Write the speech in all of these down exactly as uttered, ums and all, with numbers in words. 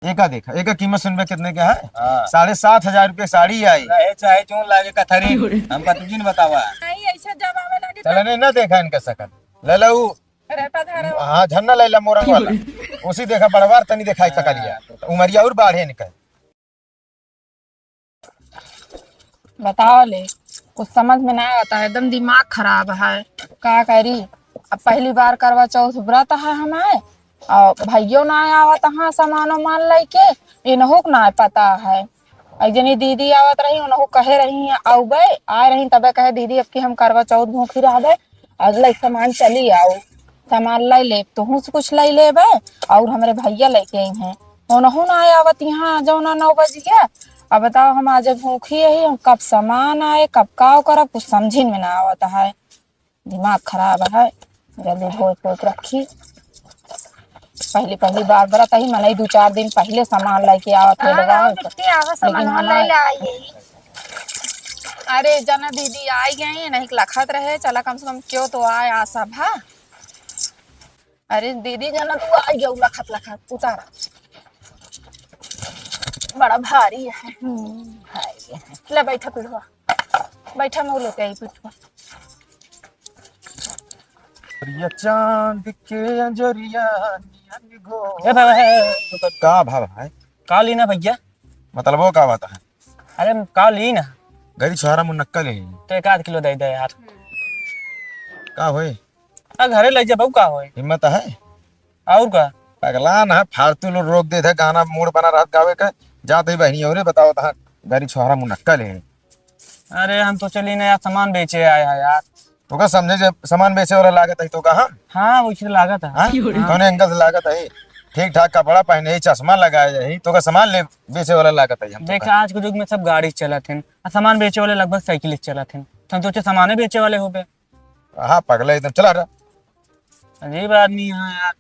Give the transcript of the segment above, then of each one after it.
एका देखा, एका कीमत सुनबे कितने के है? हाँ। साढ़े सात हजार रुपये साड़ी आई। रहे चाहे जोन लागे कथरी, हमका तुझी न बतावा। नहीं, ऐसे जब आवे लागे चला, नहीं, ना देखा इनका शकल। ले ला उ, रहता था रे। हाँ, झन्ना ले ला मोरंग वाला। उसी देखा बड़वार तनी देखाई शकलिया। हाँ। उमरिया और बाढ़े इनका। बताओ ले, कुछ समझ में ना आवत है, एकदम दिमाग खराब है। का करी, अब पहली बार करवा चौथ व्रत है हमारे, और भइयो ना आवत है सामान उमान लेके, इनहू के ना पता है। एक जनी दीदी आवत रही, उनहू कहे रही, "आउबे", आए रही, तबे कहे, "दीदी, अब की हम करवा चौथ भूखी रहबे, अगला सामान चली आउ, सामान ले लेब, तुहू से कुछ ले लेबे, और हमरे भइया लेके आई हैं।" उनहू ना आवत यहाँ, जौना नौ बज गया। अब बताओ, हम आज भूखी यही, हम कब सामान आए, कब काव करब, कुछ समझिन में ना आवत है। दिमाग खराब है, जल्दी धोए पोत रखी। पहली पहली बार बरत ही, मनई दू चार दिन पहले सामान लेके आवत है, आवा, दुकान आवा, से। बिट्टी, आवा, लेकिन सामान हमार ले ले आई। अरे जना दीदी आई गई, नहीं लखत रहे, चला कम से कम क्यों तो आए आशा भा। अरे दीदी जना तू आई गई, लखत लखत उतारा, बड़ा भारी है। हम्म, भारी है। ले बैठा पिढ़वा, बैठा, मैं लेके आई पिढ़वा। करिया चांद के अंजोरिया नियन गो। ए बाबा, ए, ए, ए, का भाव है? का लीना भइया? मतलब वो का बात है? अरे का लीना? गरी छोरा मुनक्का ले ली। तो एक आध किलो दे दे यार। का होए? आ घरे ले जा बहू, का होए? हिम्मत है? और का? पगला ना, फालतू लोग रोक देत है, गाना मूड बना रहत गावे का। जात ही बहनी, और बताओ तहाँ गरी छोरा मुनक्का ले ली। अरे हम तो चली ना यार, सामान बेचे आए हैं यार। तोका समझे जे सामान बेचे वाला लागत है तोका, हाँ? हाँ, वैसे लागत है। हाँ? हाँ। कौने एंगल से लागत है? ठीक ठाक कपड़ा पहने ही, चश्मा लगाए ही, तोका सामान ले बेचे वाला लागत है हम देख, तोका। आज के युग में सब गाड़ी चलत हैं, आ सामान बेचे वाले लगभग साइकिल से चलत हैं। तो हम सोचे सामाने बेचे वाले होबे। हाँ, पगला एकदम, चला रहा। अजीब आदमी है यार।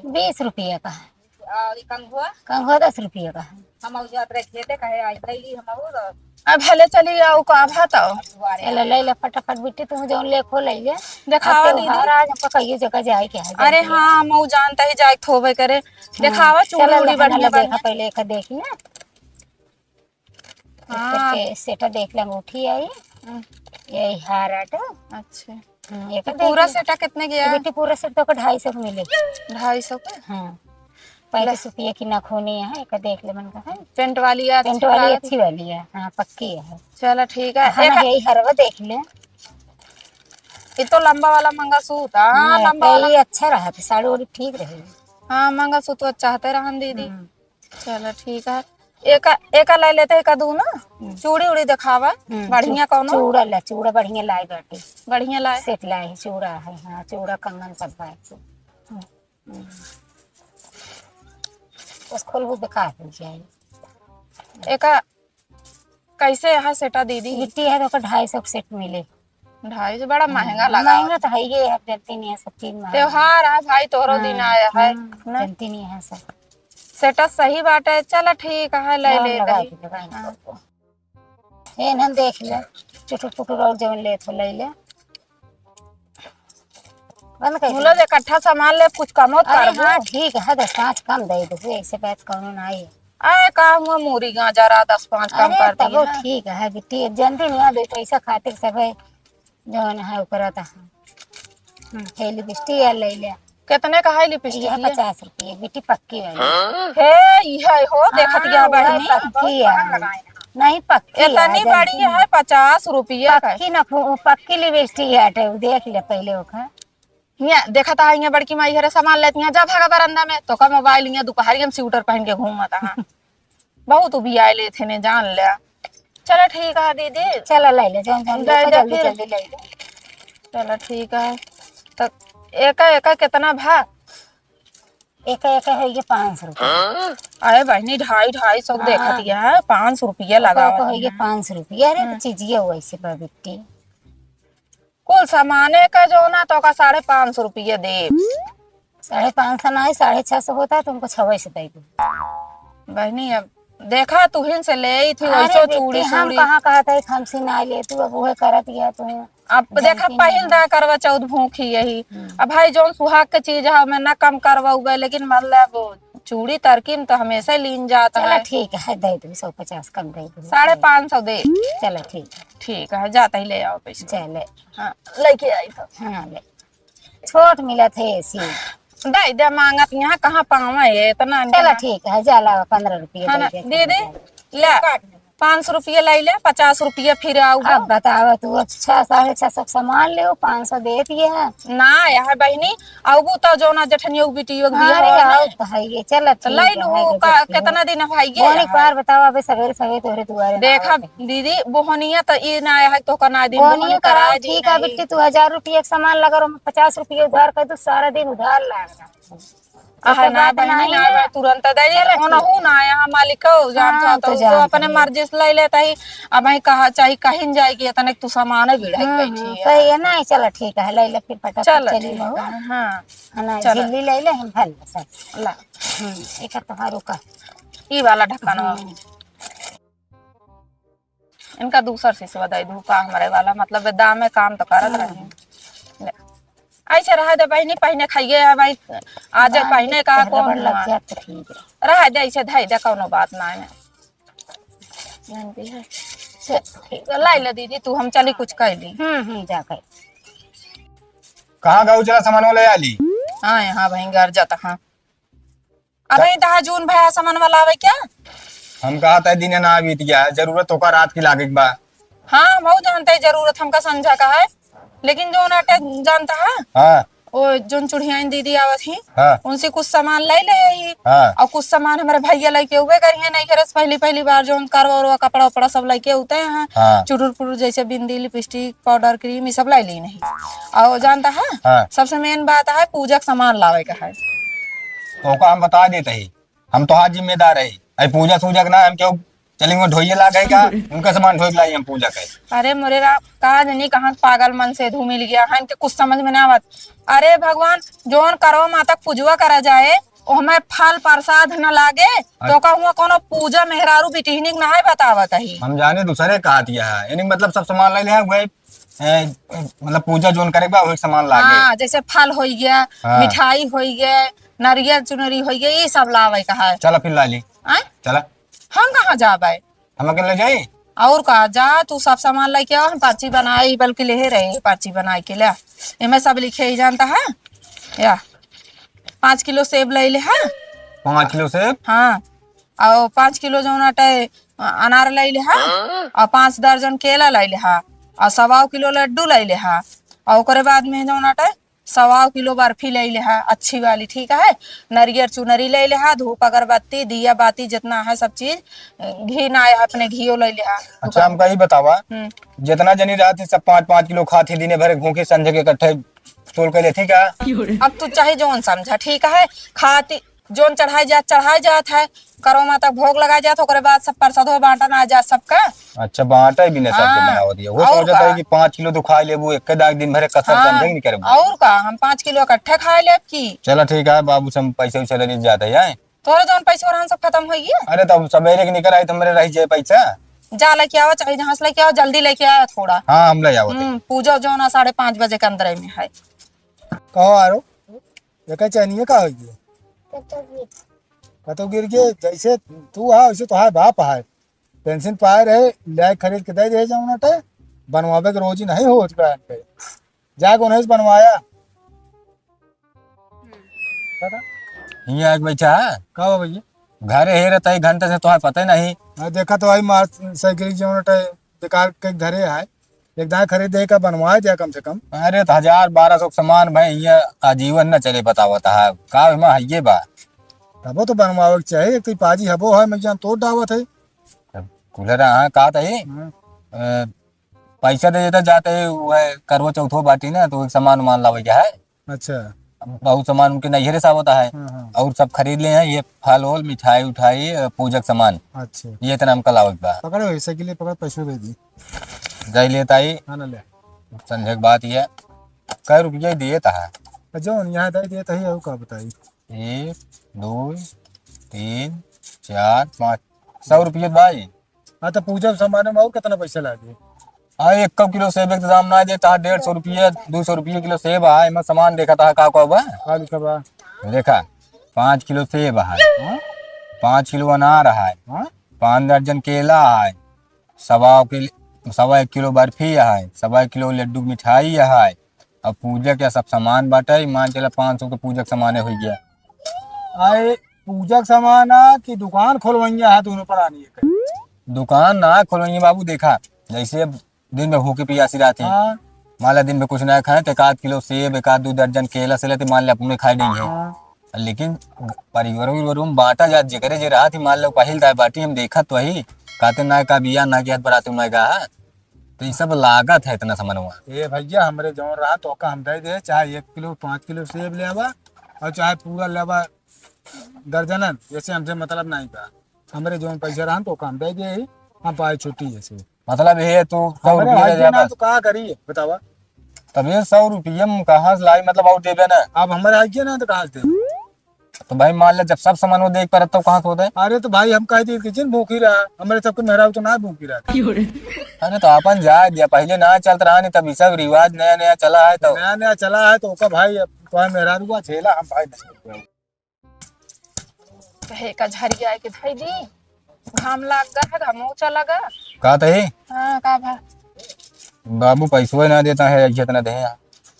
बीस रुपया का है। और ई कंघुआ? कंघुआ दस रुपया का है। हम और जात रहे खेते, कहे आज ले ली हम और अब भले चली आओ, का भात आओ। चलो, ले ले फटाफट बिट्टी, तुम जौन ले खो ले ले। देखावा अब दीदी। त्योहार आज हमका कई जगह जाए के है, अरे जल्दी। हाँ, मऊ जानता ही जाए के होबे करे। हाँ। देखावा चूड़ी चलो, उड़ी लहंगा बढ़िया ला देखा, बढ़िया। पहले एक देख ले। हाँ। के सेट देख ले, अंगूठी आई, हम्म। यही हार आटा। अच्छा। हम्म, ये तो तो पूरा देख ले। सेट कितने के है? बेटी, पूरा सेट तो ढाई सौ के मिले। ढाई सौ का? हाँ। पैंतीस रुपये की नखुनी है, एक देख ले मन का है। पेंट वाली है, पेंट अच्छी वाली लागत अच्छी है। वाली है, हाँ, पक्की है। चला ठीक है। हाँ, एक ना, यही हरवा देख ले। ये तो लंबा वाला मंगलसूत्र, हाँ, हाँ, लंबा तो वाला। ये अच्छा रहा, तो साड़ी वाड़ी ठीक रही। हाँ, मंगलसूत्र तो अच्छा है, रहन दीदी। हम्म। चलो ठीक है, एका, एका ले लेते हैं, एका दू ना। हम्म। चूड़ी उड़ी देखावा, हम्म, बढ़िया चू-, कौनो। चूड़ा ला, चूड़ा बढ़िया लाई बाटे। बढ़िया लाए। सेट लाई, चूड़ा है, हाँ, चूड़ा कंगन सब है। हम्म। बस खोलबू बेकार हो जाए। एका कैसे है सेटा दीदी? बिट्टी है तो ओकर ढाई सौ के सेट मिले। ढाई सौ बड़ा महंगा हाँ, लगा। महंगा तो है ये, अब जनती नहीं है, सब चीज महंगा। त्योहार है भाई, तोहरो दिन हाँ, आया है, हाँ, ना? जनती नहीं है सब। सेटा सही बाटे, चला ठीक है, ले हाँ, ले लगा दही। दे, लगा दे। हाँ। ये ना देख ले, चुटुर पुटुर और जवन लेत हो, ले ले। बंद कर मुला दे। जे इकट्ठा सामान ले, कुछ कमो अरे करबो। हाँ, ठीक है, दस पाँच कम दे दो, ऐसे बात कौनो ना आई। अरे का हुआ, मूरी गाजर आ दस पाँच कम अरे कर तबो दिया। ठीक है बिट्टी, जनती नहीं है, दो पैसा खातिर सब है, जवन है ओकरा त। हम्म, ये लिपस्टिक यार ले ले। कितने का है लिपस्टिक यह ये? पचास रुपये, बिट्टी पक्की वाली। हे, यह हो, देखत हाँ, गया वही बहिनी। पक्की है। नहीं, पक्की है, इतनी बड़ी है, पचास रुपये का। पक्की ना, पक्की लिपस्टिक है, देख ले पहले ओखा। हियाँ देखत है, हियाँ बड़की माई घरे सामान लेती हैं, जा भागा बरंदा में, तो का मोबाइल हियाँ दोपहरिया में स्वेटर पहन के घूमत है। बहुत उबियाए लेत है ने, जान ले। चलो ठीक है दीदी। चलो ले ले, जौन जौन दे देखो, दे जल्दी फिर। जल्दी ले ले। चलो ठीक है। तो एका, एका कितना भा? एका, एका है ये पाँच सौ रुपया। अरे बहनी, ढाई, ढाई सौ हाँ। देखत है, पाँच सौ रुपया ओका, लगा ओका है ये है। पाँच सौ रुपया। अरे हाँ। चीजिए वैसे बा बिट्टी। कुल सामाने का जो ना, तो का साढ़े पाँच सौ रुपये दे। साढ़े पाँच सौ ना है, साढ़े छह सौ होता है, तुमको छवे से दे दूँ। बहनी, अब देखा, तुहिन से ले आई थी, अरे वैसो बेटी, चूड़ी, हम चूड़ी। कहाँ कहत है कि हमसे ना ले, तू अब उहे करत गया तू। अब देखा, जानती नहीं पहिल है। दा करवा चौथ भूखी यही। हम्म। अब भाई, जौन सुहाग के चीज है, हमें ना कम करवाउबे, लेकिन मतलब चूड़ी तरकी में तो हमेशा लीन जात चला है। ठीक है, दे दू, सौ पचास कम दे दू। साढ़े पाँच सौ दे। चला ठीक है। ठीक है, जाता ही ले आओ पैसा। चले। हाँ, लेके आई तो। हाँ, ले। छोट मिलत है ऐसी। दे दे, मांगत यहाँ कहाँ पावे है इतना चला इतना। ठीक है, जा लावा पन्द्रह रुपये हाँ दे ना, दे, दीदी, चला। ले, पाँच सौ रुपये ले ले, पचास रुपये फिर आऊ। अब बतावा तू, अच्छा, साढ़े छह सौ के सामान ले, पाँच सौ दे दिए है। ना, यह बहिनी, आऊ तो जो ना जठनियो बिटियो के अरे, दिया हो ना। आऊ तो है ये, चला तो ठीक ले है, लू, है, का, देखती हूँ। कितना दिन है ये बोनी है? पार बतावा, अबे सवेरे सवेरे तोहरे दुआरे ना देखा, आवत है। दीदी, बोहनिया तो ई ना है, तो का ना दिन बोहनिया बोहन करा कराओ, दी ठीक है नहीं। बिट्टी, तू हजार रुपये के सामान लगा रहो, पचास रुपये उधार कर दू, सारा दिन उधार लाग रहा। आहा, ओकर ना बात बहिनी, नाही ना है। बा, तुरंत दे दे, चलो, ठीक। ओनहु ना आया, हम मालिक को जानत हाँ, हो, तो तो, तो जानत अपने ही। मर्जी से ले लेता ही। अब भाई कहा चाही, कहीं जाए कि इतने तू सामान है, भिड़ाई हम्म, बैठी हम्म, है। सही है ना, चलो, ठीक है, ले ले, फिर फटाफट चलो, चली ठीक महुआ। है, हाँ। है ना, चलो। झिल्ली ले ले, हम भर ले सब। ला। हम्म, एक तोहार रुका। ई वाला ढक्कन। हम्म। इनका दूसर सिसवा दे दू का, हमरे वाला, मतलब, दाम में काम तो करत हम्म। रही। ले। ऐसे रह दे बहिनी, पहिने खाइए है भाई, आज दाम पहिने में का पहले कौन बड़ लग हुआ? जात तो ठीक है। रह दे, ऐसे धई दे, कौनो बात ना है। जानती है? चल, ठीक है, लाई ले दीदी, तू हम चली कुछ कह ली। हम्म, हम्म, जा कर। कहाँ गऊ चला सामान वाले आली? हाँ, यहाँ भाई घर जाता, हाँ। अबे तहा जून भया सामान वाला आवे क्या? हम कहा तय दिन ना बीत गया है, जरूरत होकर रात की लागे के बा। हाँ, हम हऊ जानते हैं जरूरत हमका संझा का है, लेकिन जो ना टे जानता है, हाँ। वो जोन चुड़ियाइन दीदी आवत ही, हाँ। उनसे कुछ सामान ले ले ही। हाँ। और कुछ सामान हमारे भैया लेके हुए करिए नहीं करे, पहली पहली बार जोन करवा उरवा कपड़ा उपड़ा सब लेके होते हैं। हाँ। चुरुर पुरुर जैसे बिंदी, लिपस्टिक, पाउडर, क्रीम, ये सब ले ली नहीं। और जानता है, हाँ। सबसे मेन बात है पूजा के सामान लावे का है। तो ओका हम बता देते ही, हम तोहार जिम्मेदार है। अरे पूजा सूजा के ना हम क्यों चलेंगे ढोइये ला गए का? उनका सामान ढोई के लाई हम पूजा के। अरे मोरे राम, का जानी कहाँ पागल मन से धू मिल गया है, इनके कुछ समझ में ना आवत। अरे भगवान, जोन करवा माता के पूजवा करा जाए, ओहमे फल प्रसाद न लागे, तो अच्छा। का हुआ कोनो पूजा मेहरारू बिटिहनी के ना है बतावत ही। हम जाने दूसरे कहा दिया है, यानी मतलब सब सामान ले ले हैं, वही, ए, मतलब पूजा जोन करे बा, वही सामान लागे। हाँ, जैसे फल होई गया, हाँ। मिठाई होई गया, नारियल चुनरी होई गया, ये सब लावे का है। चला फिर ला ली। आय? चला। हम कहाँ जाबे? हम अकेले जाई? और का, जा तू सब सामान लेके आओ, हम पर्ची बनाई, बल्कि लेहे रहे, पर्ची बनाई के ले। एमे सब लिखे ही जानता है? या, पाँच किलो सेब ले ले, हाँ? पाँच किलो सेब? हाँ। और पाँच किलो जौन अटे, अ, अनार ले ले, हाँ? और पाँच दर्जन केला ले ले, हाँ? और सवा किलो लड्डू ले ले, हाँ? और ओकरे बाद में जौन अटे, सवा किलो बर्फी ले ले हा, अच्छी वाली, ठीक है। नरियर चुनरी ले ले हा, धूप अगरबत्ती, दिया बाती, जितना है सब चीज, घी ना है, अपने घीओ ले ले हा। अच्छा, हमका ई बतावा, हम्म। जितना जनी रहत ही, सब पाँच पाँच किलो खात ही, दिने भर भूखी, संझे के इकट्ठे तोल के लेथी का? अब तू चाहे जौन समझा, ठीक है, खाती, जोन चढ़ाए जात, चढ़ाए जात है, करवा माता के भोग लगाए जात, ओकरे बाद सब प्रसादो बांटन आ जात सबका। अच्छा, बांटे भी ना सबके हाँ। बनावत है। वो और सोचत का? है कि पाँच किलो तू खाए लेबू, एक दाग दिन भरे कसर हाँ। समझे नहीं करबू। और का, हम पाँच किलो इकट्ठे खाए लेब की? चला ठीक है, बाबू से हम पैसे वैसे ले जाते हैं। तोरे जौन पैसे रहन सब खत्म होई गए। अरे, तब सवेरे के निकल आई तो मेरे रह जाए पैसा। जा लेके आवा, चाहे जहाँ से लेके आवा, जल्दी लेके आवा थोड़ा। हाँ, हम ले आवत है। हम्म, पूजा जो ना साढ़े पाँच बजे के अंदर में है। कहो आरो, एकर चैनिया का होई गई? कतौ गिर। कतौ गिर गए, जैसे तू हा, वैसे तोहार बाप हा। पेंशन पाए रहे, ले खरीद के दे दे जाऊँ ना तो बनवावे के रोजी नहीं होत बा इनके। जाके उन्हें से बनवाया। पता? हियाँ आके बैठा है? का बा भैया? घरे हे रहता है, घंटे से तोहार पता ही नहीं। हाँ, देखा तो आई मार साइकिल जो ना तो बेकार के घरे है। एक दाएं खरीदे का बनवाए दिया कम से कम। अरे तो हजार बारह सौ के सामान भाई, ये आजीवन न चले, बतावत है का, एमा हइये बा। तबो तो बनवावे के चाही, एक तो ई पाजी हबो है, मैं जान तोड़ डावत है। तब कुल्हरा, हाँ, कहा था ये? हाँ। अ, पैसा दे देता जाते, वो है करवा चौथो बाटी ना, तो एक सामान उमान लावे के है। अच्छा। बहुत सामान उनके नैहरे से आवता है। हाँ, हाँ। और सब खरीद ले हैं, ये फल ओल, मिठाई उठाई, अ, पूजा के सामान। अच्छा। ये इतना हमका लावे के बा। पकड़ो, हिस्से के लिए पकड़, पैसे दे दी। जाई लेत आई। हाँ ना, ले। संझे के बात ये। कै रुपया दिए तहा? जौन यहाँ दे दिए तही, और का बताई? एक, दो, तीन, चार, पाँच। सौ रुपये भाई। हाँ, तो पूजा सामान में और कितना पैसा लागे? हाँ, एक किलो सेब एक दाम ना दे, तहा डेढ़ सौ रुपये, दो सौ रुपये किलो सेब है, एमा सामान देखा तहा का का बा? का लिखा बा? देखा। पाँच किलो सेब है, हाँ? पाँच किलो अनार है, हाँ? पाँच दर्जन केला है, सवा किल-, सवा एक किलो बर्फी है, सवा एक किलो लड्डू मिठाई है। अब पूजा के सब सामान बाटे, मान चला पाँच सौ के पूजा के सामाने होइ गया। आए, पूजा के सामान आ कि दुकान खोलवइया है दोनों परानी एक? दुकान ना खोलवइया बाबू, देखा जैसे दिन में भूखी पियासी रहती। हाँ। मान ला दिन में कुछ ना खाए तो एक आध किलो सेब, एक आध दो दर्जन केला से लेते मान ले अपने खाए नहीं है। हाँ। लेकिन परिवार उरिवार में बांटा जात जेकरे जे रहत ही, मान लो पहिल दाय बाटी हम देखत तो ही, कहते ना का बिया ना के हाथ बराते ना का, तो ये सब लागत है इतना समनवा। ए भैया, हमरे जौन रहा तो का हम दे दे, चाहे एक किलो पाँच किलो सेब ले आवा और चाहे पूरा ले आवा दर्जनन, जैसे हमसे मतलब नहीं बा। हमरे जौन पैसा रहन तो का हम दे दे ही, हम पाए छुट्टी जैसे। मतलब ये तू सौ हमरे रुपया दे आइए दे ना बस। तो का करी बतावा? तब ये सौ रुपया हम कहाँ से लाई, मतलब और देबे ना? अब हमरे आइए ना तो कहाँ से देबे? तो भाई मान ले जब सब सामान वो देख पर तो कहाँ से होते? अरे तो भाई हम कह दिए कि जिन भूखी रहा, हमरे सबके मेहरारू तो ना भूखी रहा। अरे तो अपन जाए दिया, पहले ना चलत रहा नहीं, तब ये सब रिवाज नया नया चला है तो। नया नया चला है तो ओका भाई अब तो मेहरारू का झेला हम भाई नहीं। कहे का झरिया के धई दी, घाम लाग गा है, घामो चला गा। का तही? हाँ, का भा? बाबू पैसवा ना देता है, इतना दे।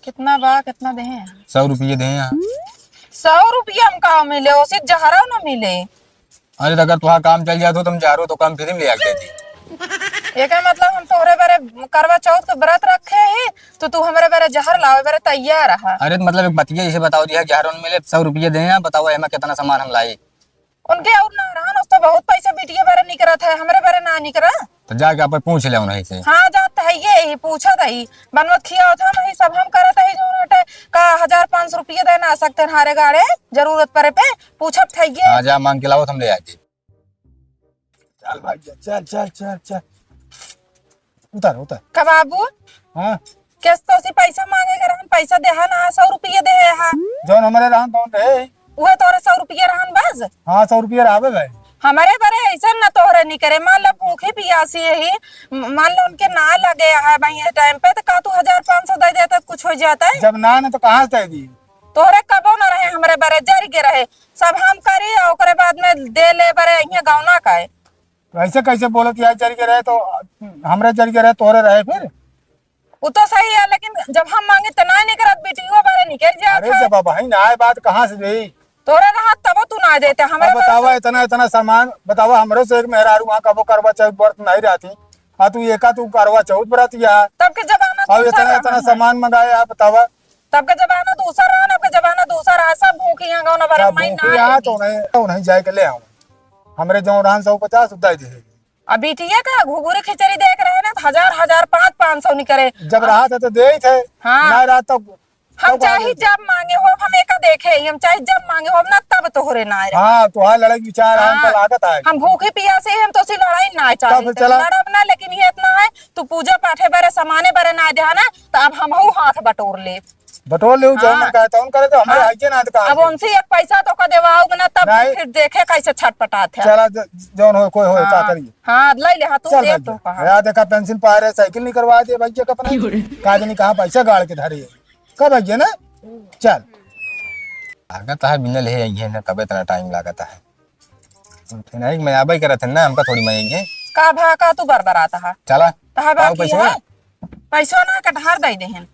कितना बा, कितना दे? सौ रुपये दे। सौ रुपया हम का मिले, ओसे जहरा ना मिले। अरे तो अगर तुहार काम चल जात हो तो हम जहरो तो काम फ्री में ले आके दी। एकर मतलब हम तोहरे बारे करवा चौथ के व्रत रखे ही, तो तू हमरे बारे जहर लावे बारे तैयार रहा। अरे तो मतलब एक बतिया इसे बताओ दिया, जहरो न मिले, सौ रुपये दे, बताओ एमा कितना सामान हम लाई। उनके और ना रहन, उस तो बहुत पैसा बिटिया बारे निकरत है, हमरे बारे ना निकरा। तो जाके आप पूछ ले उन्हीं से। हाँ, जात है ये ही पूछत है, बनवत खियावत हम ही सब हम करत है, जो हटे का हजार पाँच सौ रुपये दे ना सकते हारे गाड़े जरूरत पड़े पे पूछत है ये। हाँ, जा मांग के लाओ, हम ले आते। चल भाई, चल, चल, चल, चल। उतर, उतर। का बाबू? हाँ? कैसे तो सी पैसा मांगे के रहन, पैसा देहा ना, सौ रुपये देहा। जौन हमरे रहन तौन रहे। उहे तोरे सौ रुपये रहन बस? हाँ, सौ रुपये रहबे भाई। हमरे बरे ऐसा न तोहरे निकरे, मान लो भूखी पियासी यही, म-, मान लो उनके ना लगे है भाई ये टाइम पे, तो का तू हजार पाँच सौ दे देता तो कुछ हो जाता है? जब ना, ना तो कहाँ से दे दी? तोहरे कबो न रहे, हमरे बरे जर के रहे, सब हम करी और ओकरे बाद में दे ले बरे यहाँ गौना का है। तो ऐसे कैसे बोलत यार, जर के रहे तो हमरे जर के रहे, तोहरे रहे फिर? वो तो सही है, लेकिन जब हम मांगे तो ना निकरत, बिटियो बारे निकल जात अरे है। जब अब है ना आए बात कहाँ से देई? तोरे रहत तबो तू ना देते, हमरे अब बतावा, इतना, इतना सामान बतावा, हमरो से एक मेहरारू वहाँ कबो करवा चौथ व्रत नहीं रहती, आ तू एका तू करवा चौथ व्रत या। तब के जमाना अब दूसर इतना, रहा इतना ना। सामान मंगाए, आप बतावा। तब के जमाना दूसर रहा, अब के जमाना दूसर रहा, सब भूखी हैं, गौना भरा सब माई भूखी ना यहाँ देती। तो उन्हें, तो उन्हें जाए के ले आओ, हमरे जो रहन सौ पचास उद्दा ही दे। अब बिटिया का घुघुरी खिचड़ी देख रहे ना, तो हजार, हजार, पाँच, पाँच सौ निकरे। जब रहा था तो दे ही थे, हाँ। ना रहा तो हम तब चाहे आगे जब मांगे हो, हम एका देखे ही, हम चाहे जब मांगे हो, हम ना तब तोहरे ना आए। हाँ, तोहार लड़ाई विचार है, हमका हाँ। लागत है। हम भूखे पियासे ही, हम तो सी लड़ाई ना चाहे। तब तो चला। लड़ब ना, लेकिन ये इतना है, तू पूजा पाठे बरे, सामाने बरे ना दे ना, तो अब हमहू हाथ बटोर ले। बटोर ले, जौन हाँ। मन कहे, तौन करे, तो हमरे हाँ। आइए ना, तो कहाँ अब से? उनसे एक पैसा तो का देवाओ ना, तब नहीं। फिर देखे कैसे छटपटात है। चला, ज-, जौन हो, कोई हो, का हाँ। करिए? हाँ, ले ले, हाँ, तू चल दे भाई, तो कहा। या देखा, पेंसिल पाए रहे, साइकिल निकलवा दे भैया का अपना। क्यों रे? का जानी कहाँ पैसा गाड़ के धरे है। कब आइए ना? चल। लागत है बिना ले आइए ना, तबे इतना टाइम लागत है। नहीं, मैं आबे करत है ना, हमका थोड़ी मैं आइए। का भा का तू बरबरात है? चला। तहा पाओ बाकी पैसवा? है? पैसवा ना कटहार दे देहन।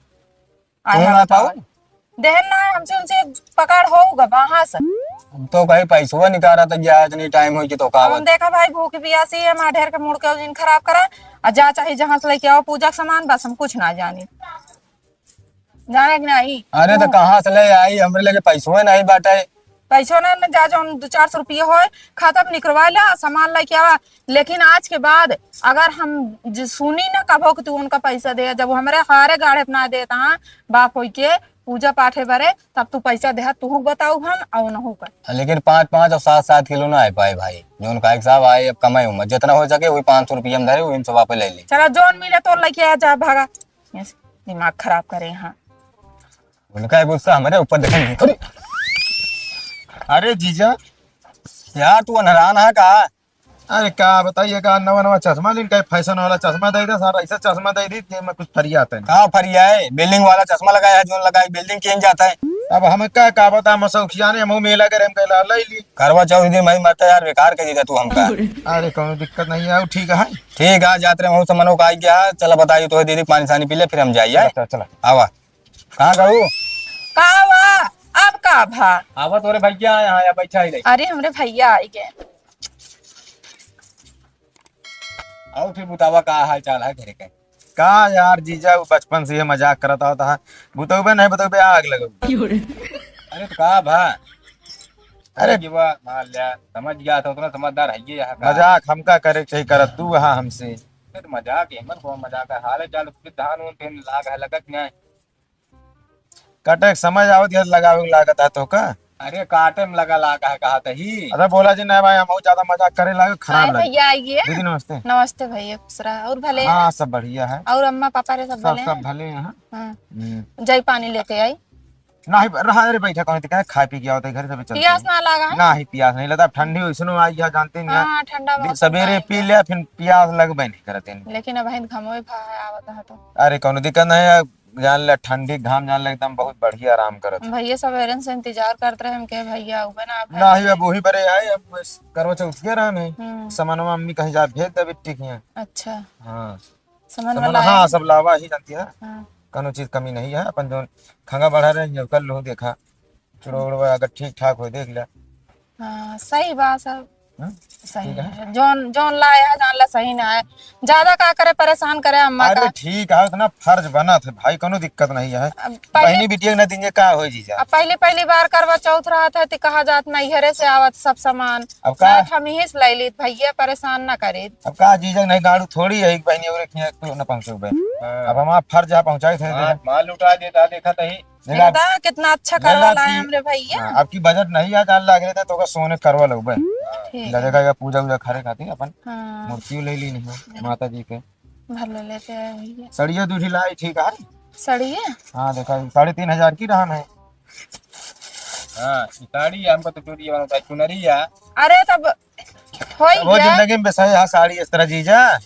आए तू हम ना बताओ। पाओ? देहन ना, हमसे उनसे पकड़ हो गवा, हाँ सर। हम तो कहीं पैसवा निकाल रहा था, या इतनी टाइम हो कि तो का अब हम बात? देखा भाई, भूख पियासी है, माँ ढेर के मूड के दिन खराब करा, आ जा चाहे जहाँ से लेके आओ पूजा के सामान, बस हम कुछ ना जानी। जाने के नहीं। अरे तो हाँ। कहाँ से ले आई? हमरे लगे पैसवा नहीं बाटे। पैसो ना, ना जा, जौन दो चार सौ रुपये होए, खाता पे निकलवा ला, सामान लेके आवा। लेकिन आज के बाद अगर हम ज-, सुनी ना कभो कि तू उनका पैसा दे, जब वो हमरे हारे गाढ़े ना देता, हाँ, बाप होई के पूजा पाठे बरे, तब तू पैसा देहा, तू बताऊ हम, और नहु कर। लेकिन पाँच पाँच और सात सात किलो ना आ पाए भाई, जौन काहे के साहब आए, अब कमाई उम्र, जितना हो सके, वही पाँच सौ रुपये हम धरे, वही हम सब आप ले ले। चला, जौन मिले तो लेके आ जा, भागा। ऐसे दिमाग खराब करे, हाँ। उनका गुस्सा हमारे ऊपर देखेंगे। अरे! अरे जीजा। यार, तू अनहरान है का? अरे का बताइए, का नवा नवा चश्मा लेन, का फैशन वाला चश्मा दे दे, सारा ऐसा चश्मा दे दी कि मैं कुछ फरियात है। का फरिया है? बिल्डिंग वाला चश्मा लगाया है, जोन लगाई, बिल्डिंग केन जाता है? अब हम का, का बता, हम सौखिया ने, हमहू मेला करे, हम कहला ले ली। करवा चौथ दिन भाई मरता यार, बेकार कर देता तू हमका। अरे, कौनो दिक्कत नहीं है, ठीक है। ठीक है, जात रहे, हमहू समनो का आई गया, चला बताइए तो दीदी, पानी सानी पी ले, फिर हम जाइए। चला, चला, चला। आवा। कहाँ गऊ? का हुआ? अब का भा? आवा तोरे भैया यहाँ आया, बैठा ही रही। अरे, हमरे भैया आई गए। और फिर बतावा, का हाल चाल है घरे के? का यार जीजा, वो बचपन से ये मजाक करत आवत है, बतौबे नहीं बतौबे, आग लगौबे। अरे तो का भा? अरे अरे जीवा, मान लिया, समझ गया था, उतना समझदार है ये यहाँ का। मजाक हमका करे के चाही, करत तू वहाँ हमसे। अरे तो मजाक है, मन को मजाक है, हाल चाल उसके धान उन फिर लाग है, लगत नहीं। काटे के समय आवत है, लगावे के लागत है तो का? अरे काटे में लगा लाग है, कहा तही। अरे बोला जी, नहीं भाई, हम बहुत ज्यादा मजाक करे लागे, खराब आए लगे। भैया, आइए। दीदी, नमस्ते। नमस्ते भैया, खुश रहा। और भले हैं? हाँ, सब बढ़िया है। और अम्मा पापा रे सब सब, भले सब हैं? भले हैं, हाँ। हाँ। हम्म। जाई पानी लेके आई। नहीं, रहा, अरे बैठा, कौन दिक्कत है, खाए पी के आओ तो घर से भी चलते पियास हैं। ना लागा है? नहीं, पियास नहीं लगता, अब ठंडी हुई, सुनो, आई है, जानते नहीं हाँ, हैं। ठंडा दि-, मौसम सवेरे है। पी लिया, फिर पियास लगबे नहीं करते हैं। लेकिन अब हिन घमो ही भा है, आवत है तो। अरे, कौनो दिक्कत नहीं है, जान ले, ठंडी घाम जान ले, एकदम बहुत बढ़िया आराम करत। भैया सवेरे से इंतजार करत रहे हम के भैया उबे ना भैया। ना ही, अब वही बरे आए, अब बस करवा चौथ के रहन है। हम्म। समनवा अम्मी कहीं जा भेज दे बिट्टी के यहाँ। अच्छा। हाँ। समनवा समन, लाए? हाँ, सब लावा ही जानती है। हाँ। कौनो चीज कमी नहीं है, अपन जो खंगा बढ़ा रहे हैं, कर लो, देखा। चुड़वा उड़वा अगर ठीक ठाक हो, देख ले। हाँ, सही बात है। हाँ? सही ठीक है। है। जौन, जौन लाए है, जान ला सही ना है। ज्यादा का करे, परेशान करे अम्मा अरे का। ठीक है, उतना फर्ज बनत है भाई, कोनो दिक्कत नहीं है। अब पहले बहिनी बिटिया के ना दीजिए, का होई जीजा? अब पहली, पहली बार करवा चौथ रहत है, तो कहा जात नैहरे से आवत सब सामान। अब का? जात हम यहीं से ले लीत भैया, परेशान ना करीत। अब का जीजा, नहीं गाड़ू थोड़ी है, एक बहिनी और एक यहाँ क्यों ना पहुँचो बे? हाँ। अब हमारा फर्ज है पहुँचाई थे। हाँ, माल लुटा देता, देखा तही। देखा, देखा, कितना अच्छा देखा करवा लाए कि हमरे भैया। हाँ, आपकी बजट नहीं है, जान लाग रहे थे, तो का सोने करवा लो बे। ठीक ला है। देखा, ये पूजा उजा करे खातिर अपन हाँ। मूर्ति ले ली नहीं है, देखा। माता जी के। भर ले लेते हैं भैया। सड़िया दूठी लाई, ठीक है। सड़िया? हाँ, देखा, साढ़े तीन हजार की रहन है। हाँ, ये साड़ी है, हमको तो चोरी है, भाई, चुनरी है। अरे, तब होई वो गया। जिंदगी में बेसा है साड़ी इस तरह जीजा।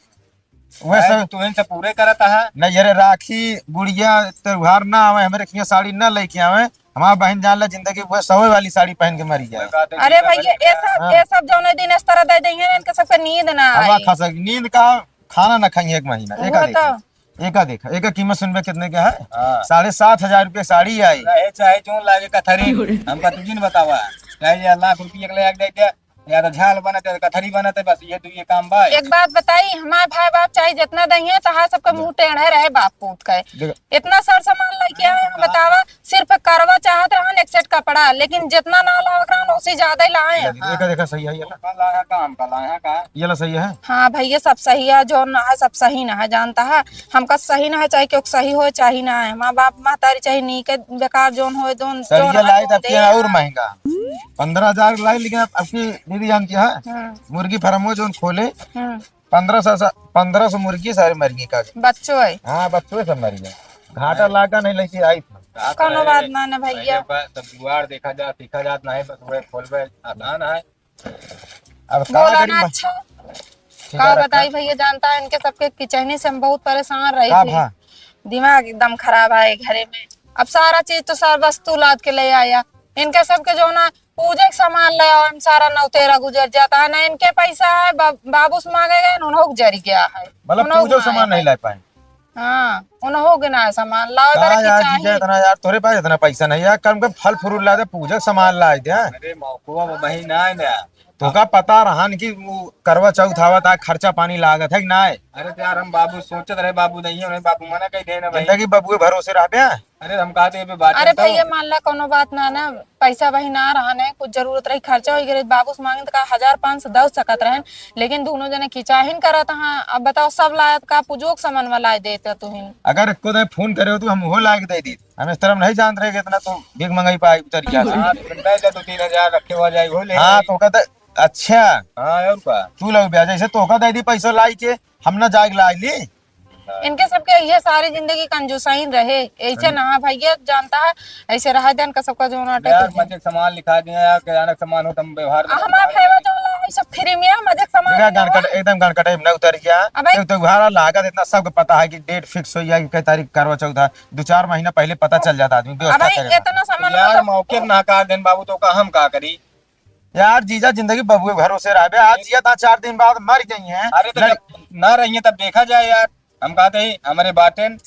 वह अरे, सब तुहिन से पूरे करत है। नहीं, अरे, राखी, गुड़िया, त्योहार ना आवे, हमरे खिया साड़ी ना लेके आवे, हमार बहिन जान ला जिंदगी वह सवे वाली साड़ी पहन के मरी जाए। अरे भैया, ये सब, हाँ। ये सब जौने दिन इस तरह दे देंगे ना, इनके सबके नींद ना अब आई। खा सक-, नींद का, खाना ना खाई एक महीना। एक वो देखा, तो। एक देखा, एक कीमत सुनबे कितने के है? हाँ। साढ़े सात हजार रुपये साड़ी आई। रहे चाहे जौन लागे कथरी, हमका तुझी ने बतावा। चाहे ये लाख रुपये के ले आके दे दे, या तो झाल बनत है, कथरी बनत है, बस ये दू ये काम बा। एक बात बताई, हमार भाई बाप चाहे जितना दहिए, तहार सबके मुंह टेढ़े रहे बाप पूत के। देखो। इतना सर सामान लेके आए हैं, बतावा, सिर्फ करवा चाहत रहन एक सेट कपड़ा, लेकिन जितना ना लावत रहन, उससे ज्यादा ही लाए हैं। देखा, देखा, सही है ये। का लाया का, हमका लाया का? ये ला सही है। हाँ भैया, सब सही है, जो ना है, सब सही ना है, जानता है। हमका सही ना है, चाहे क्यों सही हो, चाहे ना है। हमार बाप महतारी चाहे नीके बेकार जोन होए, दोन, सर, जोन ये है, लाई दोन तब दे। के और महंगा। पन्द्रह हजार लाई, लेकिन अब, अब की दीदी जानती है, हाँ। मुर्गी फार्म वो जोन खोले, हाँ। पन्द्रह सौ सा-, पन्द्रह सौ मुर्गी सारे मर गई का। बच्चों है। हाँ, बच्चों सब मर गए। घाटा अरे। लागा नहीं, लेके आई था। कौनो बात ना, ना भैया। अरे बा-, तब जुगाड़ देखा जा, सीखा जात नहीं, बस वह खोलबे आसान है। अब का बोला करी ना, म-, अच्छा। ठीक का है, रखा। बताई भैया, जानता है, इनके सबके किचहनी से हम बहुत परेशान रही का थी। भा? दिमाग एकदम खराब है घरे में। अब सारा चीज तो सार वस्तु लाद के ले आया। इनके सबके जो ना पूजे के सामान ले आओ, हम सारा नौतेरा गुजर जाता है ना। इनके पैसा है, बा-, बाबू से मांगे गए, उन्हों जरी गया है। मतलब उन्हों पूजो घुमाए सामान नहीं है। ला पाए। हाँ, उन्हों के ना सामान लाओ, का इधर की यार, चाही। जीजा, इतना यार, तोरे पास इतना पैसा नहीं यार, कम के फल फ्रूट ला दे, पूजा सामान ला दे। अरे, मौकुआ वो महीना है ना। तोका पता रहन कि वो करवा चौथ आवत है, खर्चा पानी लागत है कि ना है? अरे तो यार, हम बाबू सोचत रहे, बाबू नहीं है, बाबू मना कही दे ना भाई। जिंदगी बाबू के भरोसे रहबे? अरे, हम कहा थे, ये पे बात अरे करता हूँ। भैया, मान ला, कोनो बात ना, ना, पैसा वही ना रहन है, कुछ जरूरत रही, खर्चा हो गया, बाबू से मांगे तो का हजार पाँच सौ दस सकत रहन, लेकिन दोनों जने की चाहिन करत हाँ। अब बताओ, सब लायत का पूजो के सामान में लाए देते तुहिन। अगर एको दिन फोन करे हो तो हम वो लायक दे दी। हम इस तरह नहीं जानत रहे कि इतना तो भीख मंगाई पाए तरीका से। हाँ, तो दे दे, दो तीन हजार रखे हुआ जाए, वो ले हाँ, ले। तो कहते, अच्छा। हाँ, और का? तू लोग ब्याज ऐसे तो का दे दी पैसा लाई के, हम ना जाए लाई ली। इनके सबके ये सारी जिंदगी कंजूसाइन रहे, ऐसे अरे। ना भैया जानता है, ऐसे रह देन का सबका जो ना यार, टेक मजे सामान लिखा दिया यार, किराना सामान हो, तुम व्यवहार आ, में हमारा भाई जो ला ई सब फ्री में मजे के सामान देखा, लेवा। गनकट-, एकदम गनकटे में न उतर गया। अबे। एक तो भाड़ा लागत इतना सबके पता है कि डेट फिक्स हो गया कि कई तारीख करवा चौथ है। दो चार महीना पहले पता चल जाता आदमी व्यवस्था अबे, करे। इतना सामान यार, मतलब मौके पे नकार देन बाबू, तो का हम का करी? यार, जीजा जिंदगी बबुए भरोसे रहबे। आज जिया था, चार दिन बाद मर जाइए। अरे, तो लड़- जब ना रहिए, तब देखा जाए यार। हम कहते ही, हमरे बाटेन,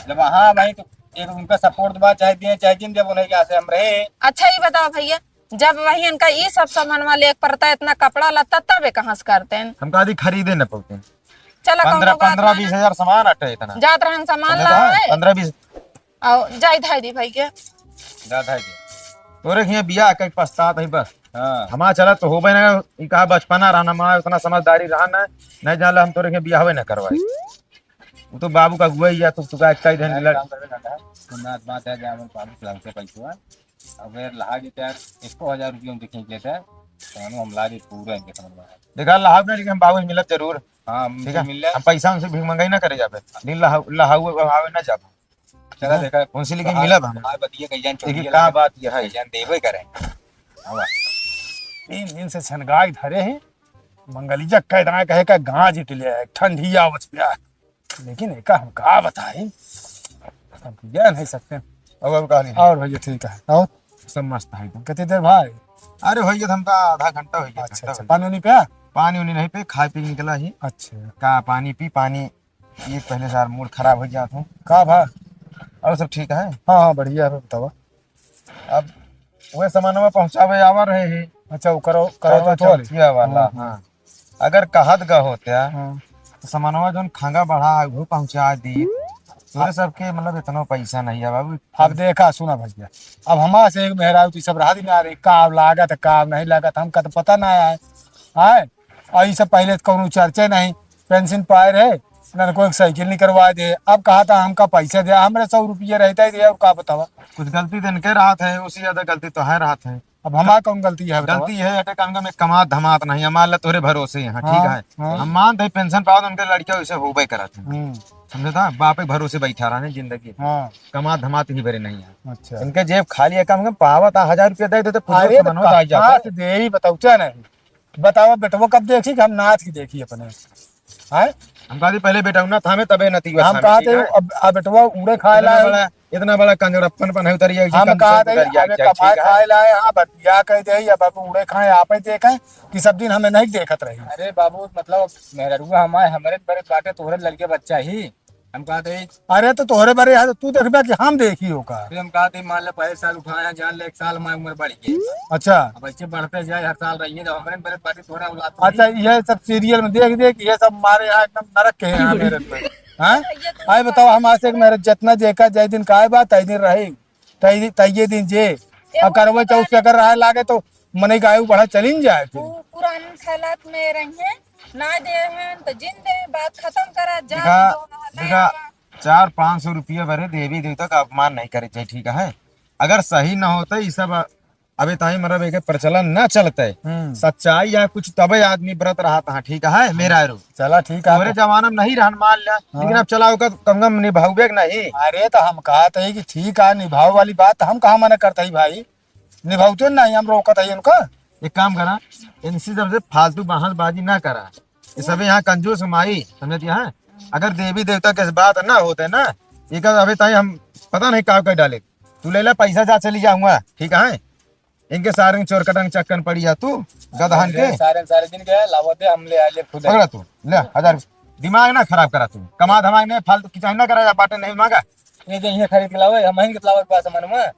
जब वहाँ भाई, तो एक उनका सपोर्ट बा, चाहे दिए, चाहे जिन, जब उन्हें क्या से हम रहे। अच्छा, ये बताओ भैया, जब वही इनका ये सब सामानवा लेके पड़ता है, इतना कपड़ा लत्ता, तब ये कहाँ से करते हैं? हम कहते खरीदे न पौते। चला, पंद्रह, कौनो बात पंद्रह ना। बीस हजार सामान अटे इतना। जात रहन सामान समझे ला तो है? है। पंद्रह बीस। आओ, जाई धाई दी भाई के। जा धाई दी। तोरे हियाँ बियाह कई पछतात है बस। हाँ। हमार चलत तो होबे ना, ई कहा बचपना रहना, हमार उतना समझदारी रहा ना, नहीं जान ला हम तोरे हियाँ बियाहवे ना करवाई। वो तो बाबू का अगुआ ही है, तो तू का कई दिन यार, लड़- काम करबे ना, तो नाथ बात है, जा हमर बाबू से हमसे पैसा, अब यार लहा के यार, एको हजार रुपया हम देखें के था, तो हम ला दे पूरा इनके समझ में आया। देखा, लहाव ना, लेकिन हम बाबू से मिलब जरूर। हाँ, हम ठीक है? मिल ले। हम पैसा उनसे भी मंगाई ना करे जाबे, लेकिन लहाव, लहाव आवे ना जाबे। चला देखा। उनसे लेकिन बाहर, मिलब हम। बाहर बतिया कहीं जान देखिए, चलिए का लगे। बात यह है। कहीं जान देवे करे। आवा। तीन दिन से छनगाई धरे हैं। मंगलिया कह देना कहे का गांज इट लिया है, ठंडी आवत प्या। लेकिन एका हम का बताई, हम कह नहीं सकते। अब, अब कहा नहीं। और भैया ठीक है, और? सब मस्त है एकदम। कितनी देर भाई? अरे भैया, हम तो आधा घंटा हो गया, अच्छा, घंटा अच्छा, हो गया। पानी उनी पिया? पानी उनी नहीं पे, खाए पी के निकला ही। अच्छा। का पानी पी, पानी ये पहले से यार मूड खराब हो गया था। का भा? और सब ठीक है? हाँ, हाँ, बढ़िया है, बतावा। अब वह सामानवा पहुँचावे आवा रहे हैं। अच्छा, वो करो, करो करो तो चौथिया वाला, हम्म, हम्म। हाँ। अगर कहत गा होत्या, हाँ। तो सामानवा जोन खंगा बढ़ा है, वो पहुँचा दी। तोरे सबके मतलब इतना पैसा नहीं है बाबू। अब देखा, सुना भैया, अब हमारे से एक मेहरारू तो सब रहा दिन आ रही, का लागत है, का नहीं लागत, हमका तो पता ना है। आए, और ये सब पहले तो कौनो चर्चा नहीं, पेंशन पाए रहे, ना कोई साइकिल निकलवा दे। अब कहा था हमका पैसा दे, हमरे सौ रुपये रहता ही दे, और का बतावा। कुछ गलती तो इनके रहत है, उसी ज्यादा गलती तो है रहत है। अब हमार कौन गलती है बतावा? गलती है, अटे कम से कम एक कमात धमात नहीं, हमार ला तोरे भरोसे यहाँ, हाँ, ठीक है? हाँ। हम मानते हैं पेंशन पावत उनके लड़कियों से होबे करत है। हम्म। समझे था? बापे भरोसे बैठा रहने जिंदगी। हाँ। कमात धमात ही भरे नहीं है। अच्छा। इनके जेब खाली है, कम से कम पावत आ हजार रुपया दे देते, पूरा अरे तो सामान होता आ जाता कहाँ है। से दे ही बताओ, क्या नहीं? बतावा बेटवा कब देखी कि हम नाथ की देखी अपने, हैं? हम कहते पहले बेटौना थामे तबे नतीवा हम थामे, कहते ठीक है? अब, अब बेटवा उड़े खाए इतना लाए। बड़ा, इतना बड़ा कंजरप्पन पन है उतरिया, हम कहते उतरिया, अबे ठीक कमाए है? खाए लाए, हाँ, बतिया कह दे, अब, अब उड़े खाए, आपे देखे कि सब दिन हमें नहीं देखत रही। अरे बाबू, मतलब मेहररुआ हमारे, हमरे बरे बाटे, तोहरे लड़के बच्चा ही। हम कहते हैं अरे तो तोहरे बरे है तो तू देखबे कि हम देखी ओका? फिर हम कहते हैं, मान ले पहले साल उठाया, जान ले एक साल हमारी उम्र बढ़ गई। अच्छा। अब ऐसे बढ़ते जाए हर साल रहिए, जब हमरे बरे बाटे तोहरे औलाद तो अच्छा, नहीं। ये सब सीरियल में देख देख, ये सब हमारे यहाँ एकदम नरक के हैं मेरे पे। हाँ? ये तो आए बताओ, हम आज से एक मेरे जितना जेका जय दिन काय बा, तय दिन रही, तय, तय ये दिन जे। ये अब करवे चौथ से अगर रहे लागे तो मनई का आयु बढ़ा चलिन जाए फिर। पु-, पुरान ख्यालात में रहिए, ना दे हैं तो जिन दे, बात खत्म करा, जा देखा, तू दो, नहीं देखा, आवा। चार पाँच सौ रुपया भरे देवी देवता का अपमान नहीं करे चाहिए, ठीक है? अगर सही न होते, ये सब अबे ताई मतलब एक प्रचलन न चलते, हम्म। सच्चाई या कुछ तबे आदमी व्रत रहा था, ठीक है? मेरा रो। चला ठीक है। तोरे जमाना में नहीं रहन मान लिया, हाँ। लेकिन अब चला ओकर कम कम निभावे के नहीं। अरे तो हम कहत है कि ठीक है, निभाव वाली बात तो हम कहाँ मना करत है भाई, निभावते नहीं, हम रोकत है उनका। एक काम करा, इनसे सबसे फालतू बहसबाजी ना करा। ये सबे यहाँ कंजूस माई, समझत है? अगर देवी देवता के बात ना होते ना, ये कर अबे ताई हम पता नहीं का कर डाले। तू ले ले पैसा, जा चली जाऊंगा, ठीक है? इनके सारे चोर कटन चक्कन पड़ी जा तू, गदहन के। अरे सारे, सारे दिन के लावत है, हम ले आए ले खुद। पकड़ा तू, ले हजार। दिमाग ना खराब करा तू, कमा धमाग नहीं, फालतू की चाहे ना करा जा, बाटे नहीं मांगा। ये जो यहाँ खरीद के लावे, हम ही के लावे पास मन में।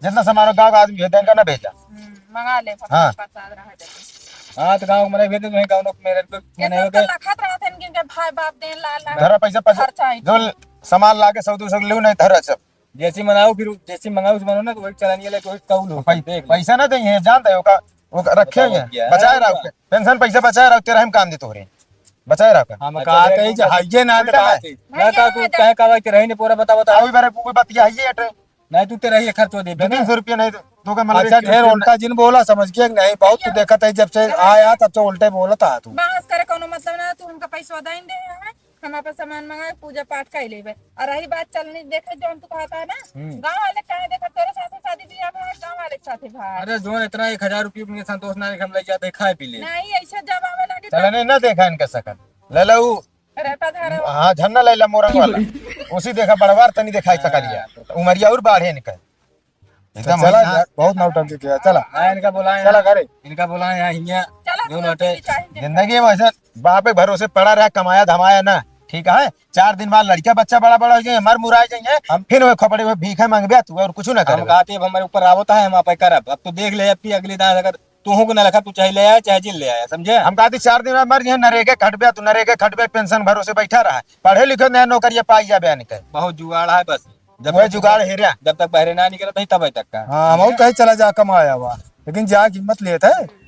जितना सामान हो, गाँव का आदमी भेज दे, इनका ना भेजा। हम्म, मंगा ले, हाँ। प्रसाद रहा जब। हाँ, तो गाँव में नहीं भेजे, तो वहीं गाँव में मेरे को जब मने तक होके लखत रहा था इनके भाई बाप देन ला ला। धरा पैसा, पैसा। खर्चा आई। जो सामान लाके सौ दो सौ ले नहीं, धरा सब। जैसी मनाओ, फिर जैसी मंगाओ, उस मनो ना, तो वही चलानी है, वही कौल हो, पै-, देख ले। पैसा ना देंगे, जानते हो का, वो रखे बताओ हुए हैं, क्या? बचाए रहो। पेंशन पैसा बचाए रहो, तेरा हम काम दे तोहरे, बचाए रहो का। हम अच्छा, कहा देख थे, उल्टा, हाइये ना उल्टा बात है। है। ना का तू कहे का भाई, तेरा ही नहीं पूरा बता, बता। अभी बारे कोई बात यह है, ये अटे। नहीं, तू तेरा ही खर्च हो दे, दो तीन सौ रुपया नहीं तो, तो का मतलब अच्छा, एक ढेर रुपया उल्टा जिन बोला, समझ गया कि नहीं? बहुत तू देखत है, जब से आया, तब से उल्टे बोलत आ तू। बहस करे कोनो मतलब ना, तू हमका पैसा दे दे है। हम आपन सामान मंगाए, पूजा पाठ कर लेबे। और रही बात चलनी, देखे जौन तू कहता है ना, हम्म। गाँव वाले काहे देखा, तोरे साथे शादी बियाह में गाँव वाले के साथे भाई। अरे जौन इतना एक हजार रुपये में संतोष ना हम ले जाते, खाए पी ले। नहीं, ऐसे जब आवे लगे चला तब नहीं, ना देखा इनका सकल। ले ला उ। अरे पधारो। हाँ, झन्ना ले ला मोरंग वाला। उसी देखा बड़वार तनी देखाई सकल या। हाँ। उमरिया और बाढ़े इनका। एकदम चला है। यार, बहुत नौटंकी किया, चला। हाँ, इनका बुलाए चला हैं। घरे। इनका बुलाए हैं, हियाँ। चला, जौन कोई हटे। चीज चाहे दे। जिंदगी में ऐसा बाप के भरोसे पड़ा रहा, कमाया धमाया ना, ठीक है? चार दिन बाद लड़का बच्चा बड़ा बड़ा हो जाए, मर मुराए जाए, हम फिर वह खोपड़े में भीखे मांगबे तू, और कुछ ना हम करबे। कहते अब हमारे ऊपर आवत है, हम आप करब। अब तू देख ले, अब की अगली दान अगर तू हो को ना रखा, तू चाहे ले आया, चाहे जिन ले आया, समझे? हम कहते चार दिन बाद मर जाए, नरेगे खटबे तू, नरेगे खटबे, पेंशन भरोसे बैठा रहा, पढ़े लिखे नया नौकरिया पाई जाबे आने के। बहुत जुगाड़ है बस। जब वह तक जुगाड़ है रा। जब तक बहरे ना निकलत है, तब तक का। हाँ, हम कहीं चला जा कमाया हुआ, लेकिन जा हिम्मत लेत है।